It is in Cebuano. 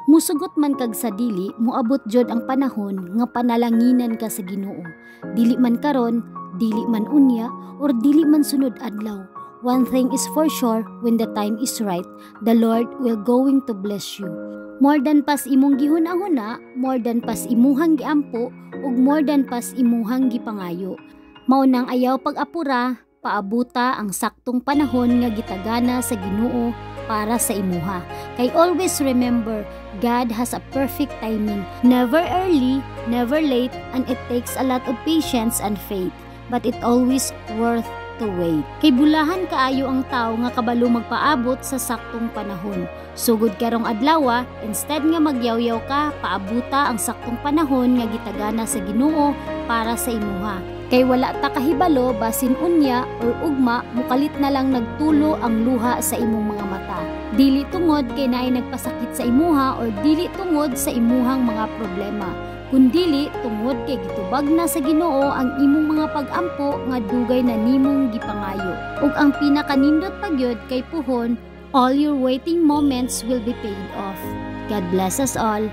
Musugot man kag sa dili, moabot jud ang panahon nga panalanginan ka sa Ginoo. Dili man karon, dili man unya, or dili man sunod adlaw. One thing is for sure, when the time is right, the Lord will going to bless you. More than pas imong gihuna-huna, more than pas imuhang giampo, ug more than pas imuhang gipangayo. Mao nang ayaw pag-apura, paabuta ang saktong panahon nga gitagana sa Ginoo para sa imuha. Kay always remember, God has a perfect timing. Never early, never late, and it takes a lot of patience and faith. But it always worth to wait. Kay bulahan kaayo ang tao nga kabalo magpaabot sa saktong panahon. Sugod karong adlawa, instead nga magyawyaw ka, paabuta ang saktong panahon nga gitagana sa Ginoo para sa imuha. Kay wala ta kahibalo basin unya or ugma mukalit na lang nagtulo ang luha sa imong mga mata. Dili tungod kay naay nagpasakit sa imuha or dili tungod sa imuhang mga problema, kundili tungod kay gitubag na sa Ginoo ang imong mga pag-ampo nga dugay na nimong gipangayo. Ug ang pinakanindot pa gyud kay puhon, all your waiting moments will be paid off. God bless us all.